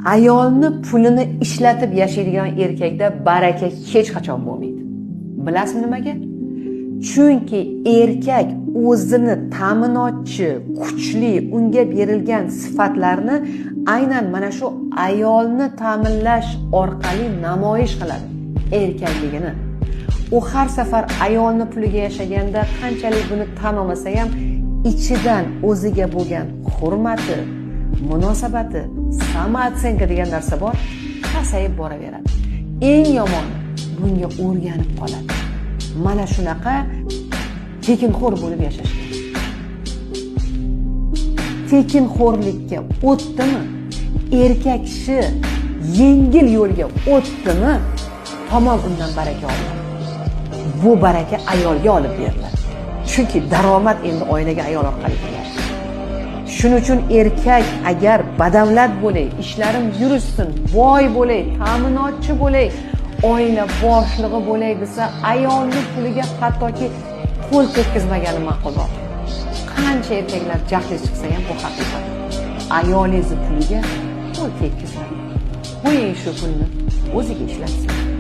Ayolni pulini ishlatib yashaydigan erkakda baraka hech qachon bo'lmaydi. Bilasizmi nimaga? Chunki erkak o'zini ta'minotchi, kuchli, unga berilgan sifatlarni aynan mana shu ayolni ta'minlash orqali namoyish qiladi erkakligini. U har safar ayolni puliga yashaganda qanchalik buni tan olmasa ham, ichidan o'ziga bo'lgan hurmati, munosabati, самооценка degan narsa bor, pasayib boraveradi. Eng yomoni, bunga o'rganib qoladi. Mana shunaqa tekinxo'r bo'lib yashashga. Tekinxo'rlikka o'tdimi, erkak kishi yengil yo'lga o'tdimi, tamom, undan baraka olinadi. Bu baraka ayolga olib beriladi. Chunki daromad endi oilaga ayol orqali keladi. Shuning uchun erkak agar badavlat bo'lay, ishlarim yurishsin, boy bo'lay, ta'minotchi bo'lay, oila boshlig'i bo'lay desa, ayolni puliga hattoki qo'l tekkizmagani ma'qulroq. Qancha erkaklar jahli chiqsa ham, bu haqiqat. Ayolingizni puliga qo'l tekkizmang. Qo'ying, shu pulni o'ziga ishlatsin.